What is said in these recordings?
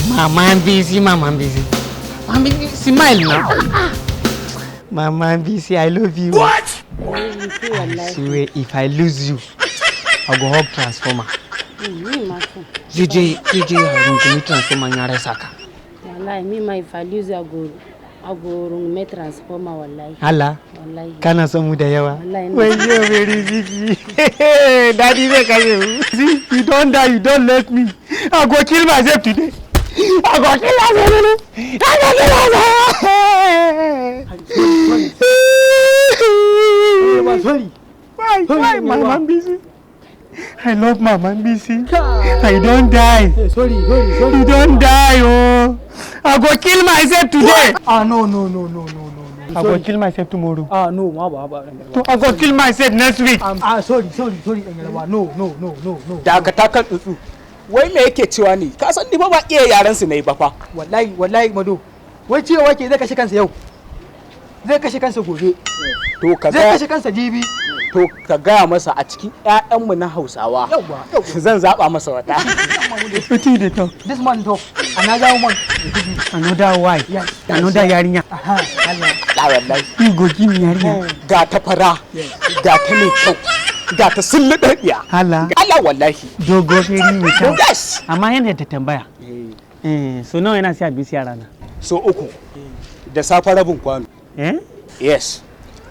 Mama Bisi, Mama Bisi. Mama Bisi, smile now. Mama Bisi, I love you. I love you too, wallahi. Swear, if I lose you, I go hug transformer. Me ma too. Zai je zai je ya rungumi transformer ya rasa ka. Wallahi, me ma, if I lose you, I go rungume transformer, wallahi. Allah, Wallahi. Kana son mu da yawa. Wallahi ina. Wayyo, very big. Daddy zai kashe mu. See, you don die, you don let me. I go kill myself today. I go kill myself. I go kill myself. Sorry. Why? Sorry, Why, Mama Yawa. Bisi? I love Mama Bisi. I don die. Hey, sorry, sorry, sorry. You don die, oh. I go kill myself today. Ah, no, no, no, no, no, no, no. I go kill myself tomorrow. Ah, no, ma ba ba dan Yarbawa. I go kill myself next week. Ah, sorry, sorry, sorry, dan Yarbawa. No, no, no, no, no. Dakata kan tsuntsu. Wai me yake cewa ne? Ka san ni fa ba iya yaran su ne ba fa. Wallahi, wallahi, Mado. Wai cewa ke zai kashe kansa yau. Zai kashe kansa gobe. To ka Zai ga kashe kansa jibi. To ka gaya masa a cikin ƴaƴanmu na Hausawa. Yawwa, yawwa. Zan zaba masa wata. Wetin you dey talk? This man talk. Another one. Another wife. Yes. Another yarinya. Aha, Allah. La wallahi. You go give me yarinya. Ga ta fara, ga ta mai kyau, ga ta sulluɗaɗɗiya. Allah. Allah wallahi. Dogo feri mai kyau. Yes. Amma yana da tambaya. Eh, so nawa yana siya bisi a rana? So uku. Da safe rabin kwano. Eh? Yes.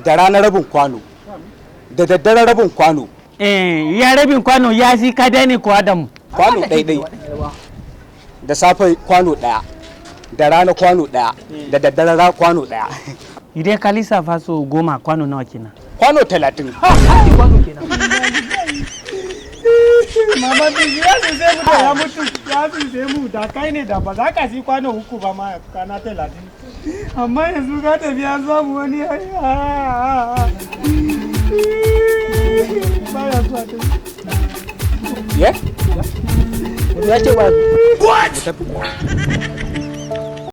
Da rana rabin kwano. Da daddare rabin kwano. Eh, ya rabin kwano ya si kada ne ko Adamu? Kwano ɗaiɗai. Da safe kwano ɗaya. Da rana kwano ɗaya. Da daddare kwano ɗaya. Idan ka lissafa so 10, kwano nawa kenan? Kwano 30. Ha, ha, kwano kenan. Mama Bisi, ya suse mu da ya mutu, ya suse mu. Da kai ne da ba za ka si kwano 3 ba ma kana 30. Amma yanzu ka tafi an samu wani ya baya so a tafi. Ye? Ya ce ba. Mu tafi.